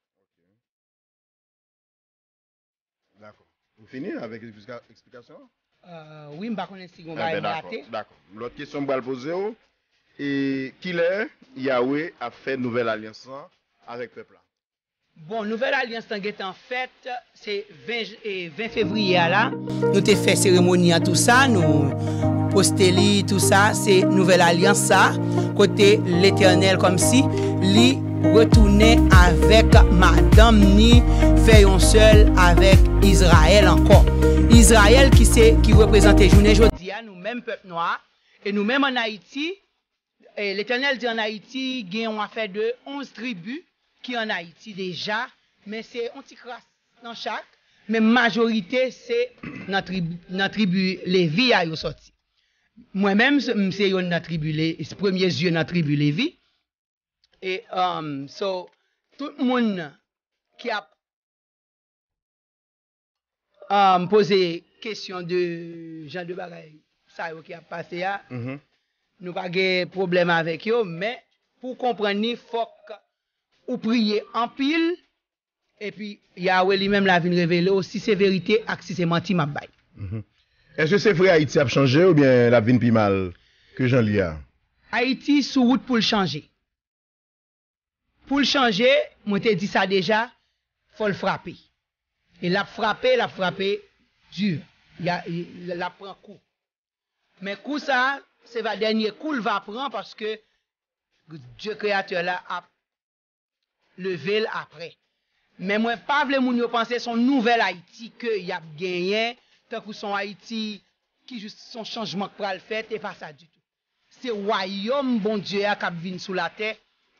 Dakò. Ou fini avèk eksplika-, eksplikasyon an? Euh, wi, m pa konnen si gen yon bagay m rate. Dakò. Lòt kesyon m pral poze w, e kilè Yawe ap fè nouvèl alyans lan avèk pèp la? Bon, nouvèl alyans lan gentan fèt, se ven, e, ven fevriye a la. Nou te fè seremoni an, tou sa, nou poste li, tou sa, se nouvèl alyans sa, kote Letènèl kòmsi li retounen avèk madanm ni, fè yon sèl avèk Izrayèl ankò. Izrayèl ki se, ki reprezante jounen jodi a, nou menm pèp nwa, e nou menm ann Ayiti, e Letènèl di ann Ayiti, gen yon afè de onz tribi ki ann Ayiti deja, men se yon ti kras nan chak, men majorite se nan tribi, nan tribi Levi a yo sòti. Mwen menm, se- m se youn nan tribile, premye zye nan tribile vi. E, um, so, tout moun ki ap um, poze kesyon de jan de bagay sa yo ki ap pase a, nou pa gen pwoblèm avèk yo, men pou w konprann li, fòk ou priye anpil, epi Yawe li menm la vin revele w si se verite ak si se manti m ap bay. Èske se vre Ayiti ap chanje oubyen l ap vin pi mal ke jan l ye a? Ayiti sou wout pou l chanje. Pou l chanje, mwen te di sa deja, fò l frape. E l ap frape, l ap frape di. L ap pran kou. Men kou sa, se va dènye kou l va pran paske Dye Kreyatè la ap leve l apre. Men mwen pa vle moun yo panse se yon nouvèl Ayiti ke y ap genyen, tankou se yon Ayiti ki jis se yon chanjman k pral fèt, e pa sa ditou. Se wayòm Bondye a k ap vin sou latè,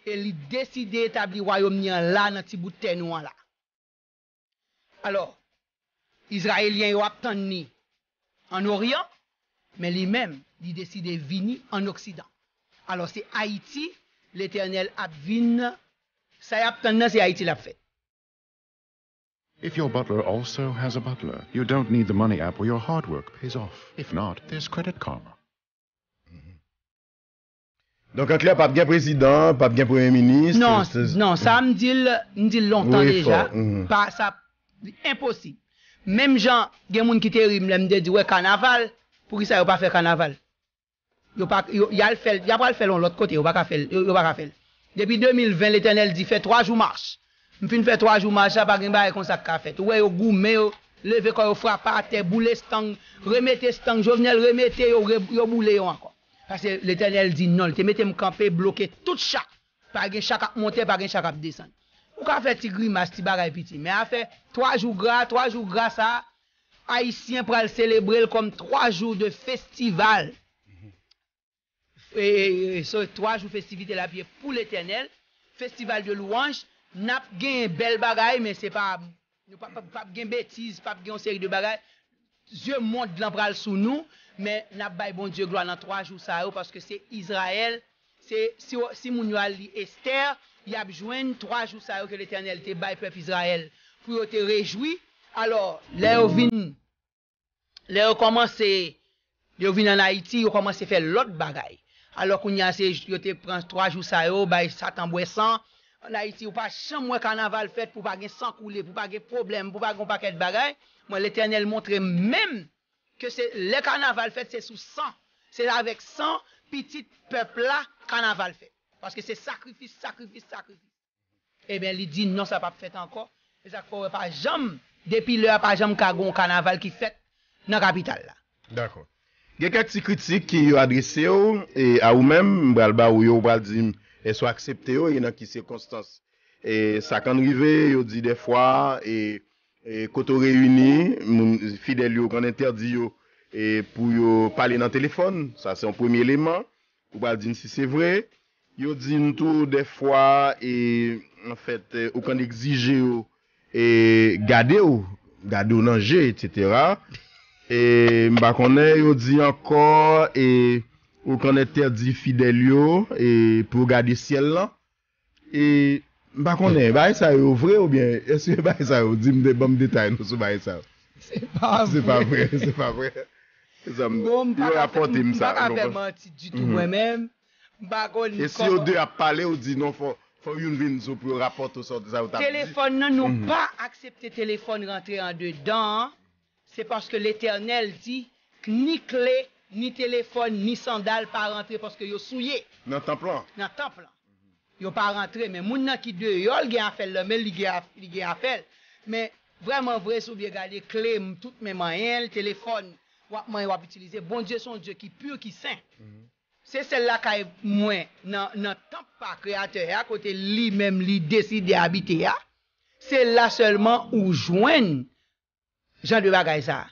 e li deside etabli wayòm li an la nan ti bout tè nou an la. Alò, Izrayelyen yo ap tann li ann Oryan, men li menm, li deside vini ann Oksidan. Alò, se Ayiti Letènèl ap vin, sa y ap tann nan, se Ayiti l ap fèt. If your butler also has a butler, you don't need the money app where your hard work pays off. If not, there's Credit Karma. Donk an klè p ap gen prezidan, p ap gen premye minis. Non, non, sa m di l, m di l lontan deja. Pa sa, enposib. Menm jan gen moun ki te ri m lè m te di wè kanaval, poukisa yo pa fè kanaval? Yo pa yo y al fè l, y apral fè l yon lòt kote, yo pa ka fè l, yo pa ka fè l. Depi de mil ven Letènèl di fè twa jou mach. M fin fè twa jou mach la, pa gen bagay konsa k ka fèt. Ou wè yo goumen, yo leve kò yo frape atè, boule estang, remete estang, Jovenel remete yo, yo boule yo ankò. Paske Letènèl di non, li te mete m kanpe, bloke tout cha. Pa gen cha k ap monte, pa gen cha k ap desann. Ou ka fè ti grimas, ti bagay piti, men afè twa jou gra, twa jou gra sa, Ayisyen pral selebre l kòm twa jou de festival. E, e, e, so, twa jou festivite l ap ye pou Letènèl, festival de louanj, n ap genyen bèl bagay, men se pa, nou p ap, p ap gen betiz, p ap gen yon seri de bagay. Zye mond lan pral sou nou, men n ap bay Bondye glwa nan twa jou sa yo, paske se Izrayèl, se, si, si moun yo al li Estè, y ap jwenn twa jou sa yo ke Letènèl te bay pèp Izrayèl pou yo te rejwi. Alò, lè yo vin Lè yo kòmanse, yo vin ann Ayiti, yo kòmanse fè lòt bagay. Alò kounye a se yo te pran twa jou sa yo, bay Satan bwè san. Ann Ayiti, ou pa janm wè kanaval fèt pou pa gen san koule, pou pa gen pwoblèm, pou pa gen yon pakèt bagay. Mwen, Letènèl montre m menm ke se lè kanaval fèt, se sou san. Se avèk san pitit pèp la kanaval fèt. Paske se sakrifis, sakrifis, sakrifis. Ebyen, li di non, sa p ap fèt ankò. Se sa k fè w wè pa janm, depi lè a, pa janm ka gen yon kanaval ki fèt nan kapital la. Dakò. Gen kèk ti kritik ki yo adrese w, e a ou menm, m pral ba ou yo, ou pral di m èske w aksepte yo, e nan ki sikonstans. E sa konn rive, yo di dèfwa, e, e kote w reyini, moun, fidèl yo konn entèdi yo, e pou yo pale nan telefòn, sa se yon premye eleman. Ou pral di m si se vre. Yo di m tou dèfwa, e, anfèt, e, ou konn egzije yo, e, gade w, gade w nan je, etsetera. E, m pa konnen, yo di ankò, e, ou konn entèdi fidèl yo, e, pou yo gade syèl lan. E, m pa konnen, bagay sa yo vre oubyen, èske bagay sa yo, di m, ban m detay non sou bagay sa yo. Se pa vre. Se pa vre, se pa vre. Bon, m pa ka fè manti ditou mwen menm. M pa konn kòman. E si yo de ap pale, ou di non, fò, fò youn vin di w pou yo rapòte w sa, sa yo t ap di. Telefòn nan, nou pa aksepte telefòn rantre andedan an. Se paske Letènèl di, ni kle, ni telefòn, ni sandal pa rantre paske yo souye. Nan tanp lan. Nan tanp lan. Yo pa rantre, men moun nan ki deyò, l gen afè l nan men l, li gen, li gen afè l. Men vrèman vre, si w byen gade, kle, tout men manyen l, telefòn, w ap manyen, w ap itilize. Bondye se yon Dye ki pi, ki sen. Se sèl lakay mwen, nan, nan tanp pa Kreyatè a, kote li menm li deside abite a. Se la sèlman ou jwenn jan de bagay sa.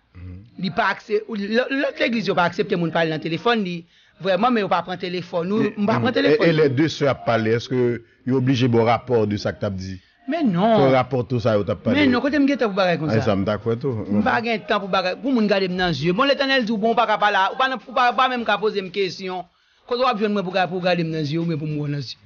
Li pa akse, lòt legliz yo pa aksepte moun pale nan telefòn, li vrèman, men yo pa pran telefòn ou, m pa pran telefòn. E lè de sè ap pale, èske yo oblije ba w rapò de sa k t ap di? Men non. Kon rapò tou sa yo t ap pale. Men non, kote m gen tan pou bagay konsa? Ay, sa m ta kwè tou. M pa gen tan pou bagay. Pou moun gade m nan zye. Bon, Letènèl di w, bon, ou pa ka pale a, ou pa nan, ou pa, ou pa menm ka poze m kesyon. Kote w ap jwenn mwen pou ga-, pou w gade m nan zye, oubyen pou m wè w nan zye?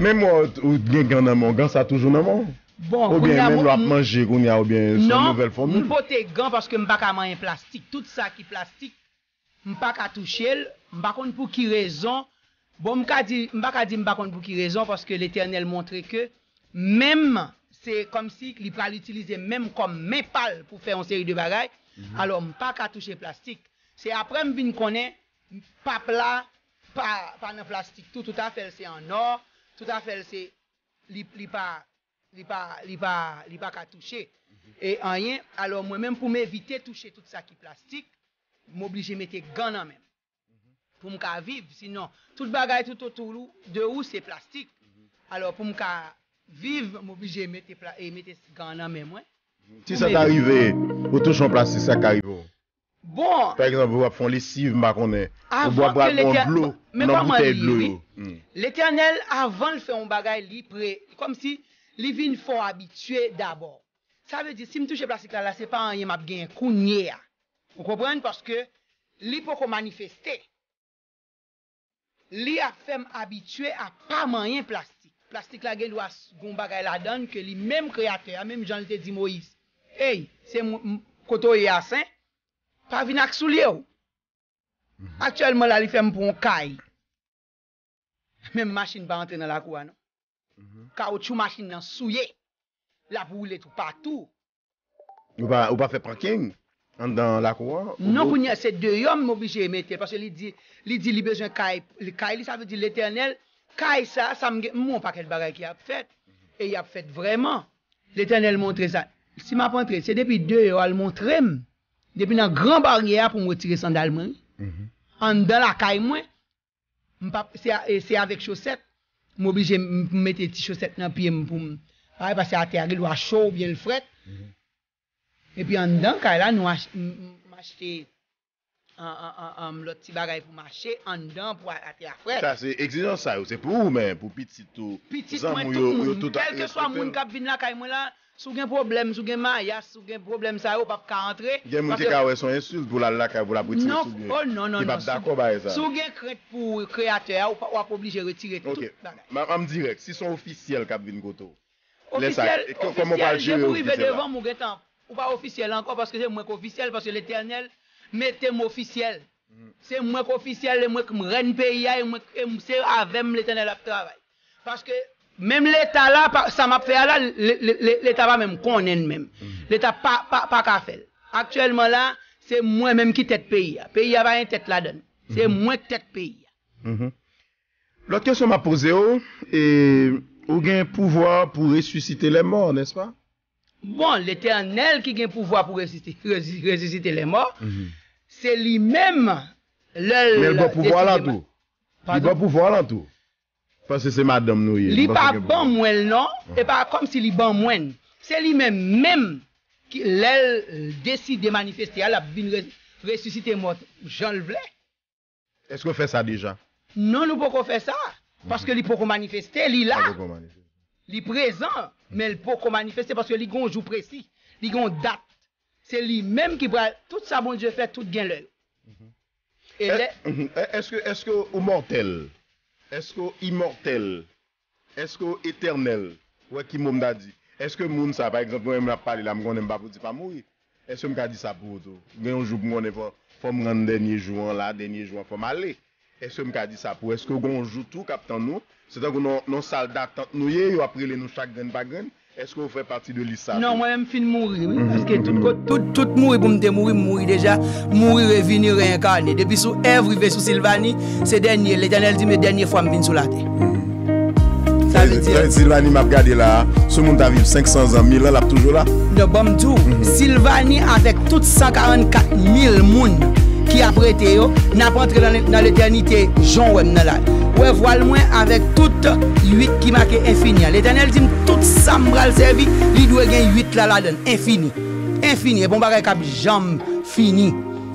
Men mwen, ou gen gan nan men w, gan sa toujou nan men w? Bon, oubyen menm lè w ap manje kounye a, oubyen se yon nouvèl fòmil? Non, m pote gan paske m pa ka manyen plastik. Tout sa ki plastik, m pa ka touche l, m pa konn pou ki rezon. Bon, m ka di, m pa ka di m pa konn pou ki rezon, paske Letènèl montre ke menm, se kòmsi li pral itilize menm kòm men pa l pou fè yon seri de bagay. Alò, m pa ka touche plastik. Se apre m vin konnen pap la pa, pa nan plastik tou, tout afè l se an nò, tout afè l se, li, li pa, li pa, li pa, li pa ka touche e anyen. Alò, mwen menm pou m evite touche tout sa ki plastik, m oblije mete gan nan men m pou m ka viv. Sinon, tout bagay tout otou de ou se plastik. Alò, pou m ka viv, m oblije mete pla-, e mete gan nan men mwen. Si sa ta rive, ou touche yon plastik, sa ka rive w? Bon. Pa egzanp, ou ap fè yon lesiv, m pa konnen. Ou bwè, bwè yon dlo, nan boutèy dlo yo. Letènèl, avan l fè yon bagay, li pre, kòmsi li vin fè w abitye dabò. Sa vle di, si m touche plastik la, la, se pa anyen m ap genyen kounye a. Ou konprann? Paske li poko manifeste. Li ap fè m abitye a pa manyen plastik. Plastik la gen dwa s-, gon bagay ladan l ke li menm Kreyatè a, menm jan l te di Moyiz, ey, se mwen, m-, kote w ye a sen, pa vin ak soulye w. Aktyèlman la, li fè m pou yon kay. Menm machin pa antre nan lakou a, non. Kawotchou machin nan souye. L ap woule toupatou. Ou pa, ou pa fè parking anndan lakou an? Non, kounye a, se deyò m oblije mete l, paske li di, li di li bezwen kay, li, kay li, sa vle di Letènèl, kay sa, sa m gen, m wè yon pakèt bagay ki ap fèt, e y ap fèt vrèman. Letènèl montre sa. Si m ap antre, se depi deyò a l montre m, depi nan gran baryè a pou m retire sandal mwen, wi. Anndan lakay mwen, M pa, se a-, e se avèk chosèt. M oblije m, m mete ti chosèt nan pye m pou m, bagay, paske atè a gen dwa cho oubyen l frèt. Epi anndan kay la, nou ach-, m, m, m achte an, an, an, an, lòt ti bagay pou mache anndan, pou a-, atè a frèt. Sa se egzijans sa yo, se pou ou, men pou pitit ou, zanmi w yo, yo tout ap respekte l. Kèlkeswa moun k ap vin lakay mwen la, si w gen pwoblèm, si w gen mayas, si w gen pwoblèm sa yo, w p ap ka antre. Gen moun ki ka wè se yon ensilt pou l al lakay pou l ap retire soulye. Non, oh, non, non, non. Ki p ap dakò bagay sa. Si w gen krent pou Kreyatè a, w pa, w ap oblije retire tout bagay. Ok. M, m dirèk. Si se yon ofisyèl k ap vin kote w, lè sa, kòman w pral jere ofisyèl la? Depi w rive devan m, ou gentan, ou pa ofisyèl ankò, paske se mwen k ofisyèl, paske Letènèl mete m ofisyèl. Se mwen k ofisyèl, e mwen k rèn peyi a, e mwen, e m, se avè m Letènèl ap travay. Paske menm Leta la, pa, sa m ap fè a la, le-, le-, le-, Leta pa menm konnen l menm. Leta pa, pa, pa ka fè l. Aktyèlman la, se mwen menm ki tèt peyi a. Peyi a pa gen tèt ladan l. Se mwen k tèt peyi a. Lòt kesyon m ap poze w, e, ou gen pouvwa pou resisite lè mò, nèspa? Bon, Letènèl ki gen pouvwa pou resisite, resi-, resisite lè mò, se li menm, lè l deside. Men l ba w pouvwa la tou. Li ba w pouvwa la tou. Paske se madanm nou ye. Li pa ban mwen l non. E pa kòmsi li ban mwen l. Se li menm menm ki, lè l deside manifeste a, l ap vin re-, resisite mò jan l vle. Èske w fè sa deja? Non, nou poko fè sa. Paske li poko manifeste, li la. Li poko manifeste. Li prezan, men li poko manifeste paske li gon jou presi. Li gon dat. Se li menm ki pral, tout sa Bondye fè, tout gen lè yo. E lè... Èske, èske ou mòtèl? Èske w imòtèl? Èske w etènèl? Ou wè ki mo m ta di? Èske moun sa, pa egzanp, mwen menm l ap pale la, m konnen m pa pou di pa mouri. Èske m ka di sa pou ou tou? Gen yon jou pou m konnen fò, fò m rann dènye jou an la, dènye jou an fò m ale. Èske m ka di sa pou ou? Èske gen yon jou tou k ap tann ou? Se tankou nan, nan sal datant nou ye, yo ap rele nou chak grenn pa grenn. Èske ou fè pati de lis sa tou? Non, mwen menm m fin mouri, wi, paske tout kot, tout, tout mouri pou m te mouri, m mouri deja. Mouri, revini, reyenkane. Depi sou Èv rive sou Silvani, se dènye. Letènèl di, men dènye fwa m vin sou latè. Sa vle di, Silvani m ap gade la, si yon moun ta viv senk san zan, mil an, l ap toujou la? Non, ban m di w, Silvani avèk tout san karannkat mil moun ki ap rete yo, n ap antre nan, nan letènite jan w wè m nan la. Ou wè vwal mwen avèk tout uit ki make enfini an. Letènèl di m tout sa m pral sèvi, li dwe gen uit la ladan l, enfini. Enfini, e pa yon bagay k ap janm fini.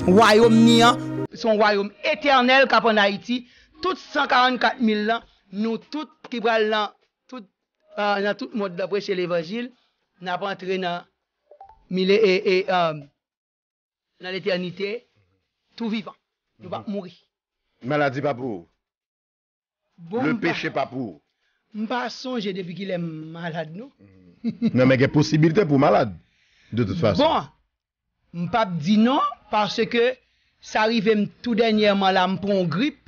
Wayòm ni an, se yon wayòm etènèl k ap ann Ayiti. Tout san karannkat mil lan, nou tout ki pral nan tout Ah, nan tout mond la, preche levanjil, n ap antre nan milye e, e, ah, nan letènite, tou vivan. Nou p ap mouri. Maladi pa pou ou. Bon, le m pa, peche pa pou ou. M pa sonje depi kilè m malad, non. Non, men gen posibilite pou w malad, de tout fason. Bon, m p ap di non, paske sa rive m tou dènyèman la, m pran yon grip.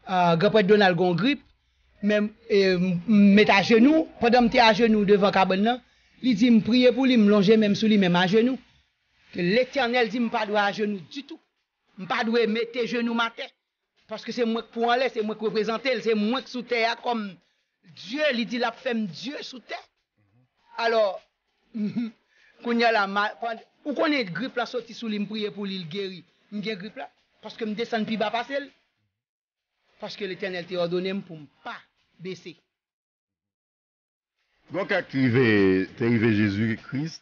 Ah, Granprèt Donald gen yon grip, men, e, m, m met ajenou, pandan m te ajenou devan kabann nan, li di m priye pou li, m lonje men m sou li, men m ajenou. Ke Letènèl di m pa dwe ajenou ditou. M pa dwe mete jenou m atè. Paske se mwen k pou anlè, se mwen k reprezante l, se mwen k sou tè a kòm Dye, li di l ap fè m Dye sou tè. Alò, kounye a la, ma, pandan, ou konnen grip la soti sou li, m priye pou li, l geri. M gen grip la, paske m desann pi ba pase l. Paske Letènèl te òdone m pou m pa bese. Gon ka k rive, te rive Jezi Kris,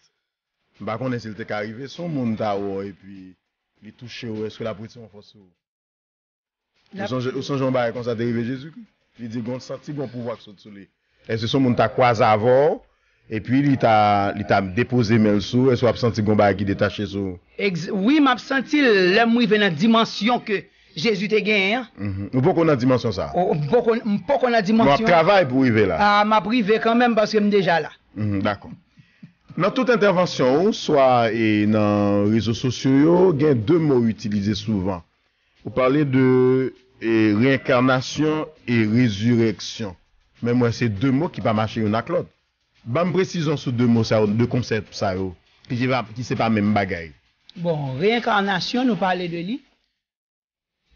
m pa konnen si l te ka rive, si yon moun ta wè w epi li touche w, èske l ap retire yon fòs sou ou? Ou sonje, ou sonje yon bagay konsa te rive Jezi Kris? Li di gon santi gon pouvwa k sot sou li. Èske si yon moun ta kwaze avè w, epi li ta, li ta depoze men l sou ou, èske w ap santi gon bagay ki detache sou ou? Ex-, wi, m ap santi l lè m rive nan dimansyon ke Jezi te genyen an. Mhm. Ou poko nan dimansyon sa a? O, m poko, m poko nan dimansyon. Men w ap travay pou w rive la? A, m ap rive kanmenm paske m deja la. Mhm, dakò. Nan tout entèvansyon w, swa, e, nan rezo sosyo yo, gen de mo w itilize souvan. Ou pale de, e, reyennkanasyon e rezirèksyon. Men m wè se de mo ki pa mache youn ak lòt. Ban m presizyon sou de mo sa yo, de konsèp sa yo, ki se pa, ki se pa menm bagay. Bon, reyennkanasyon, nou pale de li.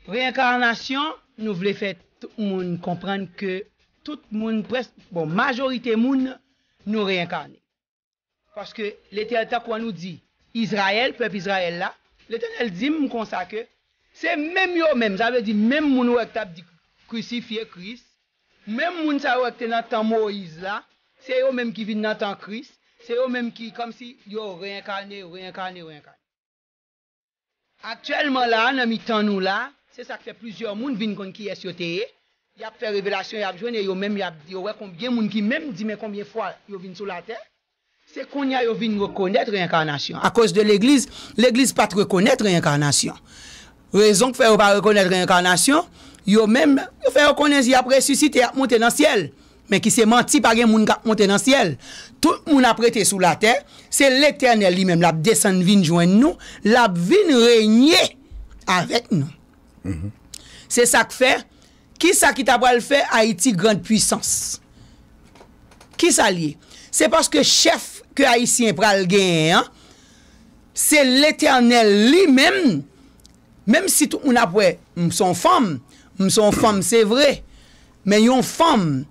Reyennkanasyon, nou vle fè tout moun konprann ke tout moun, près-, bon, majorite moun, nou reyenkane. Paske Letènèl, tankou an nou di, Izrayèl, pèp Izrayèl la, Letènèl di m konsa ke se menm yo menm, sa vle di menm moun ou wè k t ap di krisifye Kris, menm moun sa yo wè k te nan tan Moyiz la, se yo menm ki vin nan tan Kris, se yo menm ki kòmsi yo reyenkane, reyenkane, reyenkane. Aktyèlman la, nan mitan nou la, se sa k fè plizyè moun vin konn kiyès yo te ye. Y ap fè revelasyon, y ap jwenn, e yo menm, y ap, yo wè konbyen moun ki menm di, men konbyen fwa yo vin sou latè. Se kounye a yo vin rekonèt reyenkanasyon. Akoz de legliz, legliz pa t rekonèt reyenkanasyon. Rezon k fè yo pa rekonèt reyenkanasyon, yo menm, yo fè yo konnen y ap resisite, y ap monte nan syèl. Men ki se manti, pa gen moun k ap monte nan syèl. Tout moun ap rete sou latè. Se Letènèl li menm l ap desann vin jwenn nou, l ap vin renye avèk nou. Se sa k fè, kisa ki ta pral fè Ayiti grand pwisans? Kisa l ye? Se paske chèf ke Ayisyen pral genyen an, se Letènèl li menm. Menm si tout moun ap wè m se yon fanm, m se yon fanm se vre, men yon fanm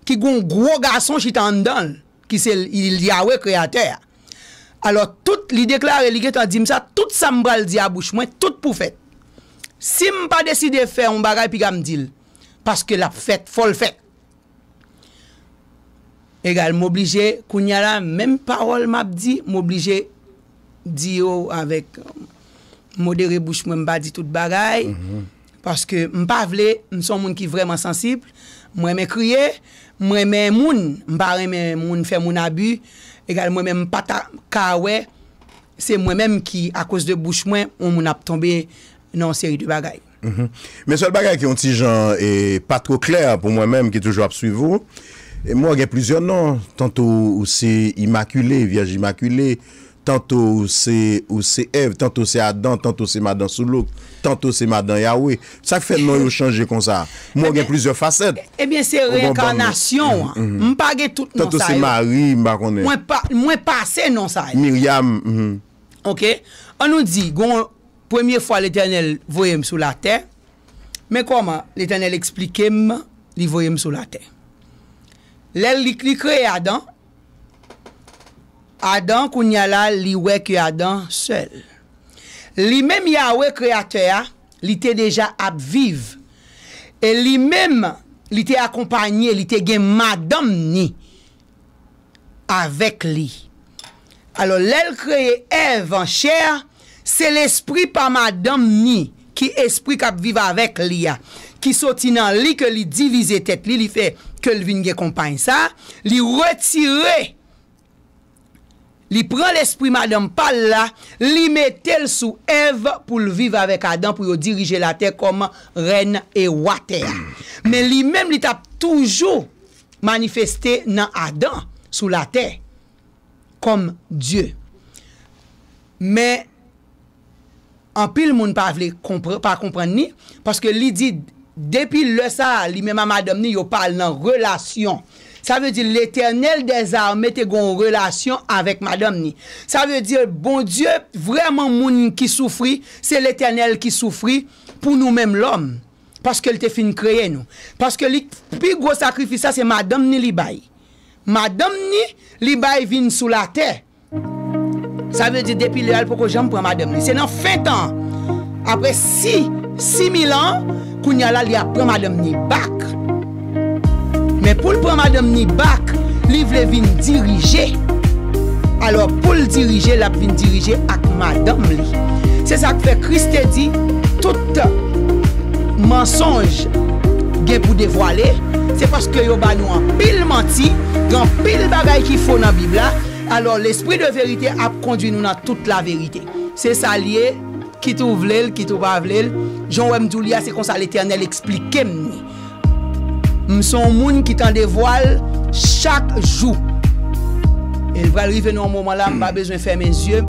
ki gen yon gwo gason chita anndan l, ki se l, Yawe Kreyatè a. Alò, tout, li deklare, li gentan di m sa, tout sa m pral di a bouch mwen, tout pou fèt. Si m pa deside fè yon bagay, piga m di l, paske l ap fèt, fò l fèt. Egal, m oblije, kounye a la, menm pawòl m ap di, m oblije di yo avèk, euh, modere bouch mwen, m pa di tout bagay, paske m pa vle, m se yon moun ki vrèman sansib, m renmen kriye, m renmen moun, m pa renmen moun fè moun abi, egal, mwen menm, m pa ta ka wè, se mwen menm ki, akoz de bouch mwen, yon moun ap tonbe nan yon seri de bagay. Mhm. Men sèl bagay ki yon ti jan, e, pa two klè pou mwen menm ki toujou ap swiv ou, e, mwen gen plizyè non, tanto ou se Imakile, Vyèj Imakile, tanto ou se, ou se Èv, tanto se Adan, tanto se Madan Soulouk, tanto se Madan Yawe. Sa k fè non yo chanje konsa? Mwen gen plizyè fasèt. Ebyen, se reyenkanasyon an. M pa gen tout non sa yo. Tanto se Mari, m pa konnen. Mwen pa, mwen pase non sa yo. Miryam, mhm. Oke? An nou di, gon premye fwa Letènèl voye m sou latè, men kòman Letènèl eksplike m li voye m sou latè. Lè li, li kreye Adan, Adan, kounye a la, li wè ke Adan sèl. Li menm, Yawe, Kreyatè a, li te deja ap viv. E li menm, li te akonpaye, li te gen madanm ni avèk li. Alò, lè l kreye Èv an chè, se lespri pa madanm ni Ki espri k ap viv avèk li a, ki soti nan li, ke li divize tèt li, li fè ke l vin gen konpay sa, li retire, li pran lespri madanm pa l la, li mete l sou Èv pou l viv avèk Adan, pou yo dirije latè kòm rèn e wa tè a. Men li menm, li t ap toujou manifeste nan Adan sou latè kòm Dye. Men anpil moun pa vle konpr-, pa konprann li, paske li di, depi lè sa a, li menm a madanm ni, yo pa al nan relasyon. Sa vle di Letènèl dèzame te gon relasyon avèk madanm ni. Sa vle di Bondye, vrèman moun ki soufri, se Letènèl ki soufri pou nou menm lòm. Paske l te fin kreye nou. Paske li, pi gwo sakrifis la, se madanm ni li bay. Madanm ni li bay vin sou latè. Sa vle di depi lè a, l poko janm pran madanm ni. Se nan fen tan an, apre si, sis mil an, kounye a la, li ap pran madanm ni bak. Men pou l pran madanm ni bak, li vle vin dirije. Alò, pou l dirije, l ap vin dirije ak madanm li. Se sa k fè Kris te di, tout mansonj gen pou devwale, se paske yo ba nou anpil manti, gen anpil bagay ki fo nan Bib la. Alò, lespri de verite ap kondui nou nan tout laverite. Se sa l ye, kit ou vle l, kit ou pa vle l. Jan w wè m di w li a, se konsa Letènèl eksplike m ni. M se yon moun ki tande vwa l chak jou. E l pral rive nan yon moman la, m pa bezwen fèmen zye m.